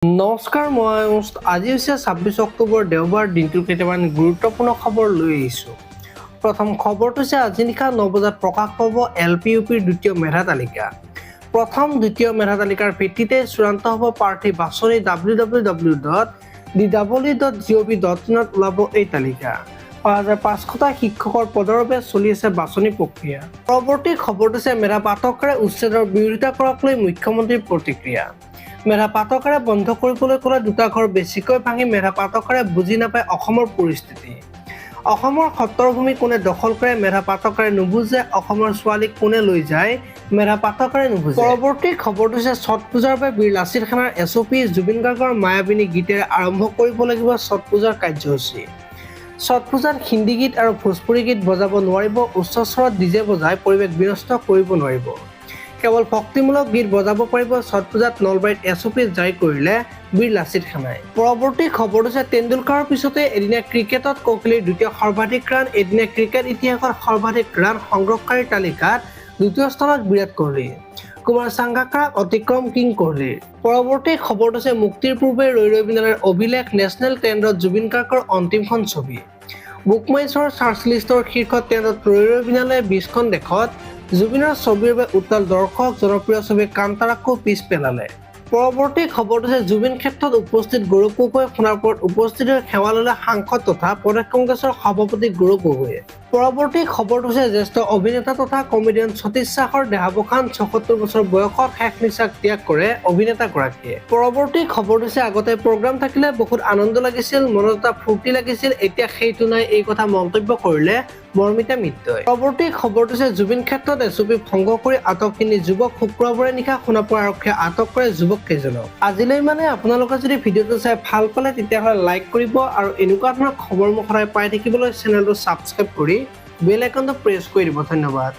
নমস্কাৰ, মই আজি হৈছে 26 অক্টোবৰ, দেওবাৰ। দিনটোৰ কেইটামান গুৰুত্বপূৰ্ণ খবৰ লৈ আহিছোঁ। প্ৰথম খবৰটো হৈছে, আজি নিশা 9 বজাত প্ৰকাশ পাব এল পি, ইউ পিৰ দ্বিতীয় মেধা তালিকা। প্ৰথম, দ্বিতীয় মেধা তালিকাৰ ভিত্তিতে চূড়ান্ত হ'ব প্ৰাৰ্থী বাছনি। www.dw.gov.inত ওলাব এই তালিকা। 5500টা শিক্ষকৰ পদৰ বাবে চলি আছে বাছনি প্ৰক্ৰিয়া। পৰৱৰ্তী খবৰটো হৈছে, মেধা পাটকাৰে উচ্ছেদৰ বিৰোধিতা কৰাক লৈ মুখ্যমন্ত্ৰীৰ প্ৰতিক্ৰিয়া। মেধা পাটকাৰে বন্ধ কৰিবলৈ ক'লে দুটা ঘৰ বেছিকৈ ভাঙি। মেধা পাটকাৰে বুজি নাপায় অসমৰ পৰিস্থিতি। অসমৰ সত্ৰৰ ভূমি কোনে দখল কৰে, মেধা পাটকাৰে নুবুজে। অসমৰ ছোৱালীক কোনে লৈ যায়, মেধা পাটকাৰে নুবুজে। পৰৱৰ্তী খবৰটো হৈছে, ছট পূজাৰ বাবে বীৰ লাচিত সেনাৰ এছ অ' পি। জুবিন গাৰ্গৰ মায়াবিনী গীতেৰে আৰম্ভ কৰিব লাগিব ছট পূজাৰ কাৰ্যসূচী। ছট পূজাত হিন্দী গীত আৰু ভোজপুৰী গীত বজাব নোৱাৰিব। উচ্চ স্বৰত ডিজে বজাই পৰিৱেশ বিনষ্ট কৰিব নোৱাৰিব। কেৱল ভক্তিমূলক গীত বজাব পাৰিব ছট পূজাত। নলবাৰীত এছ অ' পি জাৰি কৰিলে বীৰ লাচিত সেনাই। পৰৱৰ্তী খবৰটো হৈছে, তেণ্ডুলকাৰৰ পিছতে এদিনীয়া ক্ৰিকেটত কোহলিৰ দ্বিতীয় সৰ্বাধিক ৰান। এদিনীয়া ক্ৰিকেট ইতিহাসত সৰ্বাধিক ৰান সংগ্ৰহকাৰীৰ তালিকাত দ্বিতীয় স্থানত বিৰাট কোহলি। কুমাৰ ছাংগাকাৰাক অতিক্ৰম কিং কোহলিৰ। পৰৱৰ্তী খবৰটো হৈছে, মুক্তিৰ পূৰ্বে ৰৈ ৰৈ বিনালেৰ অভিলেখ। নেশ্যনেল ট্ৰেণ্ডত জুবিন গাৰ্গৰ অন্তিমখন ছবি। বুক মাই শ্ব'ৰ চাৰ্চ লিষ্টৰ শীৰ্ষ ট্ৰেণ্ডত ৰৈ ৰৈ বিনালে। 20খন দেশত জুবিনৰ ছবিৰ বাবে উত্তাল দৰ্শক। জনপ্ৰিয় ছবি কান্তাৰাকো পিছ পেলালে। পৰৱৰ্তী খবৰটো হৈছে, জুবিন ক্ষেত্ৰত উপস্থিত গৌৰৱ গগৈ। সোণাপুৰত উপস্থিত হৈ সেৱা ল'লে সাংসদ তথা প্ৰদেশ কংগ্ৰেছৰ সভাপতি গৌৰৱ গগৈয়ে। পৰৱৰ্তী খবৰটো হৈছে, জ্যেষ্ঠ অভিনেতা তথা কমেডিয়ান সতীশ শ্বাহৰ দেহাৱসান। 76 বছৰ বয়সত শেষ নিশ্বাস ত্যাগ কৰে অভিনেতাগৰাকীয়ে। পৰৱৰ্তী খবৰটো হৈছে, আগতে প্ৰগ্ৰাম থাকিলে বহুত আনন্দ লাগিছিল, মনত এটা ফূৰ্তি লাগিছিল, এতিয়া সেইটো নাই। এই কথা মন্তব্য কৰিলে মৰ্মিতা মিত্ৰই। পৰৱৰ্তী খবৰটো হৈছে, জুবিন ক্ষেত্ৰত এছ অ' পি ভংগ কৰি আটক তিনি যুৱক। শুক্ৰবাৰে নিশা সোণাপুৰ আৰক্ষীয়ে আটক কৰে যুৱক কেইজনক। আজিলৈ মানে। আপোনালোকে যদি ভিডিঅ'টো চাই ভাল পালে, তেতিয়াহ'লে লাইক কৰিব আৰু এনেকুৱা ধৰণৰ খবৰ মোক সদায় পাই থাকিবলৈ চেনেলটো ছাবস্ক্ৰাইব কৰি বেল আইকনটো প্ৰেছ কৰি দিব। ধন্যবাদ।